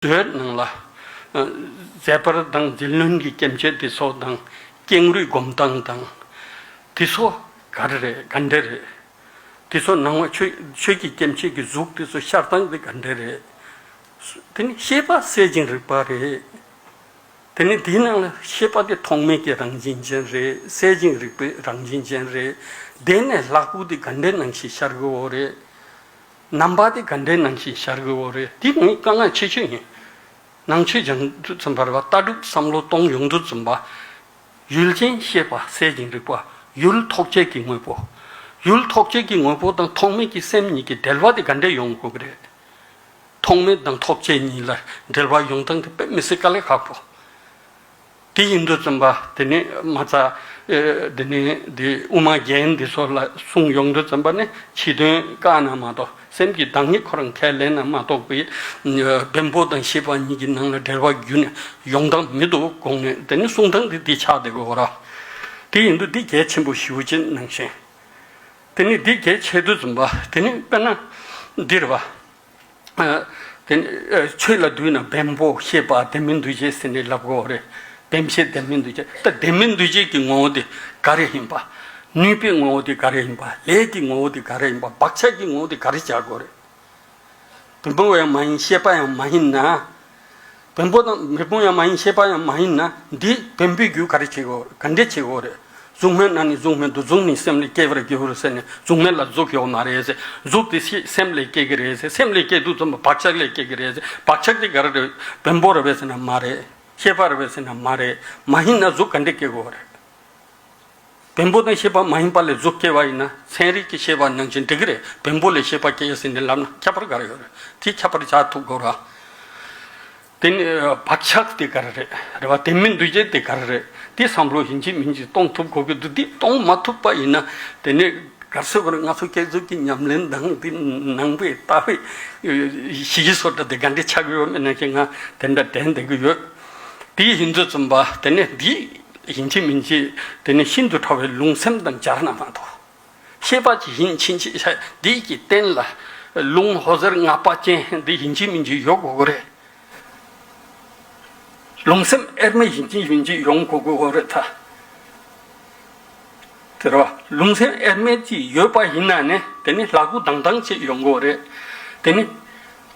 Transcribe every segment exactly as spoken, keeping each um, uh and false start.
མཛོད་ནང་ལ། ཨ། མཛད་པར་དང་མཛད་བློན་གྱི་སྐྱེ་མཆེད་དེ་ཚོ་དང་། ཀེང་རུས་སྒོམ་སྟངས་དང་། དེ་ཚོ་ག་རེ་རེད། ག་འདྲ་རེད། དེ་ཚོ་ནང་པ་ཆོས་ཆོས་ཀྱི་སྐྱེ་མཆེད་ཀྱི་གཟུགས་དེ་ཚོ་ཤར་སྟངས་དེ་ག་འདྲ་རེད། དེ་ནི་ཤེས་པ་གསལ་ཞིང་རིག་པ་རེད། དེ་ནི་དེའི་ནང་ལ་ཤེས་པ་དེ་ཐོགས་མེད་ཀྱི་རང་བཞིན་ཅན་རེད། གསལ་ཞིང་རིག་པའི་རང་བཞིན་ཅན་རེད། དེ་ནས་ལྷ་སྐུ་དེ་ག་འདྲའི་ནང་བཞིན་ཤར་གི་ཡོད་རེད། ནམ་མཁའ་དེ་ག་འདྲའི་ནང་བཞིན་ཤར་གི་ཡོད་རེད། དེ་ངས་དཀའ་ངལ་ཆེ་ཤོས་ཡིན། ནང་ཆོས་སྦྱང་དུས་ཙམ་པ་རེད་པ། ལྟ་གྲུབ་བསམ་བློ་གཏོང་ཡོང་དུས་ཙམ་པ། ཡུལ་ཅན་ཤེས་པ་གསལ་ཞིང་རིག་པ། ཡུལ་ཐོགས་བཅས་ཀྱི་དངོས་པོ། ཡུལ་ཐོགས་བཅས་ཀྱི་དངོས་པོ་དང་ཐོགས་མེད་ཀྱི་སེམས་གཉིས་ཀྱི་འབྲེལ་བ་དེ་ག་འདྲས་ཡོང་དགོས་ཀྱི་རེད། ཐོགས་མེད་དང་ཐོགས་བཅས་གཉིས་ལ་འབྲེལ་བ་ཡོང་སྟངས་དེ་དཔེ་མི་སྲིད་དཀའ་ལས་ཁག་པོ། དེ་ཡིན་དུས་ཙམ་པ་དེ་ནི་མ་རྩ། ཨེ། དེ་ནི་དེ་དབུ་མ་རྒན་འདི་ཚོ་ལ་གསུང་ཡོང་དུས་ཙམ་པ་ནི་ཕྱི་དོན་བཀག་ན་མ་གཏོགས། སེམས་ཀྱི་བདག་ཉིད་ཁོ་རང་ཁས་ལེན་ན་མ་གཏོགས་པའི། ཨ། བེམ་པོ་དང་ཤེས་པ་གཉིས་ཀྱི་ནང་ལ་འབྲེལ་བ་རྒྱུན་ནས་ཡོང་སྟངས་མི་འདུག་དགོངས་ནས། དེ་ནི་གསུང་སྟངས་དེ་འདི་ཆགས་བསྡད་ཀྱི་ཡོད་རེད། དེ་ཡིན་དུས་འདི་གལ་ཆེན་པོ་ཞེ་པོ་ཅིག་ནང་བཞིན། དེ་ནི་འདི་གལ་ཆེ་དུས་ཙམ་པ་དེ་ནི་དཔེར་ན་འདི་རེད་པ། ཨ། དེ་ནི། ཨ། ཆོས་ལ་བསྡུས་ན་བེམ་པོ་ཤེས་པ་ལྡན་མིན་འདུ་བྱེད་ཟེར་ནས་ལབ་ཀྱི་ཡོད་རེད། བེམ་ཤེས་ལྡན་མིན་འདུ་བྱེད། ད་ལྡན་མིན་འདུ་བྱེད་ཀྱི་ངོ་བོ་དེ་ག་རེ་ཡིན་པ། ནུས་པའི་ངོ་བོ་དེ་ག་རེ་ཡིན་པ། ལས་ཀྱི་ངོ་བོ་དེ་ག་རེ་ཡིན་པ། བག་ཆགས་ཀྱི་ངོ་བོ་དེ་ག་རེ་བྱ་དགོས་རེད། བེམ་པོ་ཡང་མ་ཡིན། ཤེས་པ་ཡང་མ་ཡིན་ན། བེམ་པོ་དང་། བེམ་པོ་ཡང་མ་ཡིན། ཤེས་པ་ཡང་མ་ཡིན་ན། འདི་བེམ་པོའི་རྒྱུ་ག་རེ་བྱེད་དགོས། ག་འདྲས་བྱེད་དགོས་རེད། གཟུགས་མེད་ན་ནི་གཟུགས་མེད་དུ། གཟུགས་ནི་སེམས་ལས་སྐྱེ་བར་འགྱུར་ཟེར་ནས། གཟུགས་མེད་ལ་གཟུགས་ཡོད་མ་རེད་ཟེར། གཟུགས་དེ་སེ་སེམས་ལས་སྐྱེ་གི་རེད་ཟེར། སེམས་ལས་སྐྱེ་དུས་ཙམ་པ་བག་ཆགས་ལས་སྐྱེ་གི་རེད་ཟེར། བག་ཆགས་དེ་ག་རེ་རེད། བེམ་པོ་རེད་པས་ཟེར་ན་མ་རེད། ཤེས་པ་རེད་པས་ཟེར་ན་མ་རེད། མ་ཡིན་ན་གཟུགས་ག་འདྲས་སྐྱེ་དགོས་རེད། བེམ་པོ་དང་ཤེས་པ་མ་ཡིན་པ་ལས་གཟུགས་སྐྱེ་བ་ཡིན་ན། ཚན་རིག་གི་ཤེས་པ་ནང་བཞིན་འགྲིག་གི་རེད། བེམ་པོ་ལས་ཤེས་པ་སྐྱེ་ཟེར་ནས་ལབ་ན་ཁྱད་པར་ག་རེ་ཡོད་རེད། དེ་ཁྱད་པར་ཆགས་ཐུབ་དགོས་ར། དེ་ནི་བག་ཆགས་དེ་ག་རེ་རེད། རེད་པ། ལྡན་མིན་འདུ་བྱེད་དེ་ག་རེ་རེད། དེ་བསམ་བློ་ཡིན་གཅིག་མིན་གཅིག་གཏོང་ཐུབ་དགོས་ཀྱི་འདུག་དེ་གཏོང་མ་ཐུབ་པ་ཡིན་ན། དེ་ནི་ག་རེ་ཟེར་དགོས་རེད། ང་ཚོ་སྐྱེ་འཚར་གྱི་ཉམས་ལེན་དང་དེ་ནང་པའི་ལྟ་བའི་གཞི་བཟོ་འདྲ་དེ་ག་འདྲ་ཆགས་ཀྱི་ཡོད་མེད་ནང་བཞིན་ང་དེ་འདྲ་དྲན་བསྡད་ཀྱི་ཡོད། དེ་ཡིན་དུས་ཙམ་པ་དེ་ནི་འདི་ཡིན་གཅིག་མིན་གཅིག་དེ་ནི་ཤིན་ཏུ་ཕྲ་བའི་ལུང་སེམས་དང་སྦྱར་ན་མ་གཏོགས། ཤེས་པ་ཅིག་ཡིན་ཕྱིན་ཆད་འདི་གི་སྟེང་ལ་ལུང་འོད་ཟེར་ལྔ་པ་ཅན་འདི་ཡིན་གཅིག་མིན་གཅིག་ཡོད་དགོས་ཀྱི་རེད། ལུང་སེམས་དབྱེར་མེད་ཡིན་གཅིག་མིན་གཅིག་ཡོང་དགོས་ཀྱི་ཡོད་རེད་ད། དེ་རེད་པ། ལུང་སེམས་དབྱེར་མེད་ཅིག་ཡོད་པ་ཡིན་ན་ནི། དེ་ནི་ལྷ་སྐུ་ལྡང་སྟངས་ཅིག་ཡོང་གི་རེད། དེ་ནི་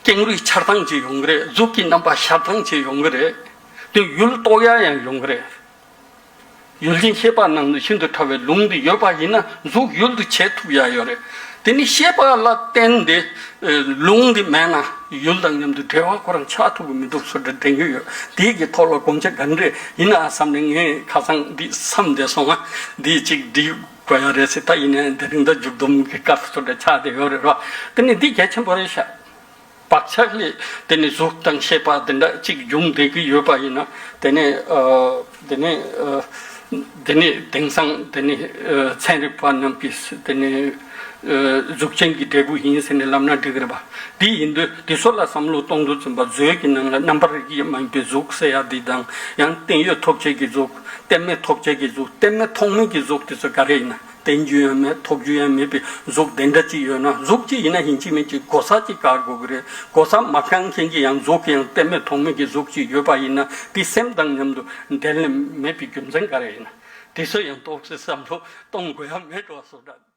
ཀེང་རུས་འཆར་སྟངས་ཅིག་ཡོང་གི་རེད། གཟུགས་ཀྱི་རྣམ་པ་ཤར་སྟངས་ཅིག་ཡོང་གི་རེད། དེ་ཡུལ་རྟོགས་ཡ་ཡང་ཡོང་གི་རེད། ཡུལ་ཅན་ཤེས་པ་ནང་དུ་ཤིན་ཏུ་ཕྲ་བའི་ལུང་འདི་ཡོད་པ་ཡིན་ན། གཟུགས་ཡུལ་དུ་བྱེད་ཐུབ་ཡ་ཡོད་རེད། དེ་ནི་ཤེས་པ་ལ་བརྟེན་ཏེ་ལུང་འདི་མེད་ན་ཡུལ་དང་མཉམ་དུ་འབྲེལ་བ་ཁོ་རང་ཆགས་ཐུབ་ཀྱི་མི་འདུག་བཟོ་འདྲ་དྲན་གྱི་ཡོད། དེའི་གི་ཐོག་ལ་དགོངས་འཆར་ག་འདྲས་ཡིན་ན་བསམ་ནས་ངས་ཁ་སང་འདི་བསམ་བསྡད་སོང་ང་། འདི་གཅིག་འདི་དགོས་ཡ་རེད་ཟེར། ད་ཡིན་ནའི་དེ་རིང་ད་མཇུག་སྡོམ་གྱི་སྐབས་བཟོ་འདྲ་ཆགས་བསྡད་ཡོད་རེད་རོ། དེ་ནི་འདི་གལ་ཆེན་པོ་རེད་ཤག་བག་ཆགས་ལས་དེ་ནི་གཟུགས་དང་ཤེས་པ་དེ་འདྲ་གཅིག་འབྱུང་བསྡད་ཀྱི་ཡོད་པ་ཡིན་ན། དེ་ནི། ཨ། དེ་ནི། ཨ། དེ་ནི་དེང་སང་དེ་ནི། ཨ། ཚན་རིག་པ་རྣམས་ཀྱིས་དེ་ནི། ཨ། གཟུགས་ཅན་གྱི་འབྲས་བུ་ཡིན་ཟེར་ནས་ལབ་ན་འགྲིག་གི་རེད་པ། དེ་ཡིན་དུས་དེ་ཚོ་ལ་བསམ་བློ་གཏོང་དུས་ཙམ་པ་མཛོད་ཀྱི་ནང་ལ་རྣམ་པར་རིག་པ་མ་ཡིན་པའི་གཟུགས་ཟེར་ཡ་འདི་དང་། ཡང་བརྟན་གཡོ་ཐོབ་བྱེད་ཀྱི་གཟུགས། རྟེན་མེད་ཐོབ་བྱེད་ཀྱི་གཟུགས། རྟེན་མེད་ཐོགས་མེད་ཀྱི་གཟུགས་དེ་ཚོ་ག་རེ་ཡིན་ན། བརྟན་རྒྱུ་ཡང་མེད། ཐོགས་རྒྱུ་ཡང་མེད་པའི་གཟུགས་དེ་འདྲ་ཅིག་ཡོད་ན། གཟུགས་ཅིག་ཡིན་ན་ཡིན་གཅིག་མིན་གཅིག་གོ་ས་ཅིག་བཀག་དགོས་ཀྱི་རེད། གོ་ས་མ་བཀག་མཁན་གྱི་ཡང་གཟུགས་ཀྱི་ཡང་རྟེན་མེད་ཐོགས་མེད་ཀྱི་གཟུགས་ཅིག་ཡོད་པ་ཡིན་ན། དེ་སེམས་དང་མཉམ་དུ་འབྲེལ་ནས་མེད་པའི་རྒྱུ་མཚན་ག་རེ་ཡིན་ན། དེ་ཚོ་ཡང་ཏོག་ཙམ་བསམ་བློ་གཏོང་དགོས་ཡ་མེད་འགྲོ་བཟོ་འདྲ།